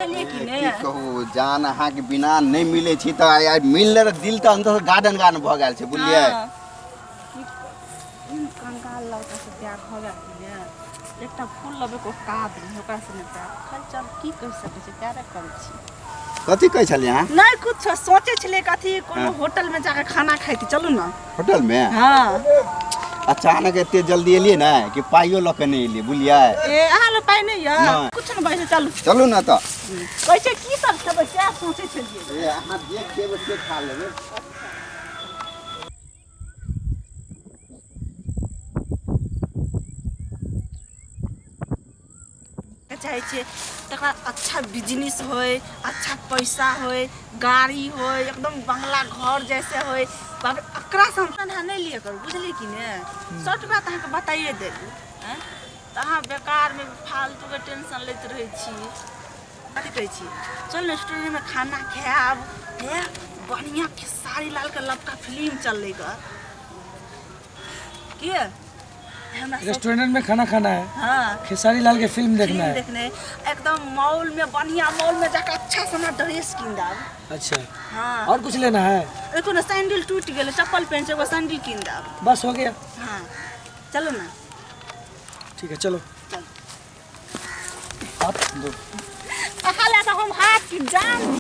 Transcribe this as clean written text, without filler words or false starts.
बुझलियै कि ने? की कहू जान, अहाँके बिना नहि मिलै छी तऽ आइ आइ मिलले तऽ दिल तऽ अन्दर गार्डन गार्डन भऽ गेल छै, बुझलियै? हँ। की करू, कंगाल लड़का से प्यार भऽ गेल कि ने? एकटा फूल लेबै के औकात नहि, ओकरा से नहि प्यार। खैर चल, की कहि सकै छी, प्यारे करै छी। कथी कहै छलियै अहाँ? नहि कुछ, सोचै छलियै कथी कोनो होटल में जाके खाना खाइती, चलू ने। होटल में? हाँ। अचानक एते जल्दी एलियै ने कि पाइयो लऽ के नहि एलियै, बुझलियै? ए, अहाँ लग पाइ नहि यऽ? नहि। कुछ नहि बजै, चलू। चलू ने तऽ। कहै छै की सब खेबै सएह सोचै छलियै। ए, अहाँ जे खेबै से खा लेबै। चाहै छियै तकरा अच्छा बिजनेस होय, अच्छा पैसा होय, गाड़ी होय, एकदम बंगला घर जैसे होय। बाप रे, एकरासँ हम तनहा नहि लिए करू, बुझलियै कि ने? सभ बात अहाँके बताइए देलहुँ। आँय, तऽ अहाँ बेकारमे फालतूके टेंशन लैत रहै छी। कथी कहै छी, चल ने रेस्टोरेंटमे खाना खायब। हे, बढ़िआँ खेसारी लालके लबका फिल्म चललै गऽ के हमरा सब। रेस्टोरेंट में खाना खाना है? हाँ। खेसारी लाल के फिल्म देखना फिल्म है? देखने, एकदम मॉल में, बढ़िया मॉल में जाकर अच्छा से हमरा ड्रेस कीन देब। अच्छा। हाँ। और कुछ लेना है? देखो ने, सैंडल टूट गेलै, चप्पल पहन छै, एगो सैंडल कीन देब। बस हो गया? हाँ, चलो ना। ठीक है, चलो। चल। हाथ दो। अहाँ लए तऽ हम हाथ की जान।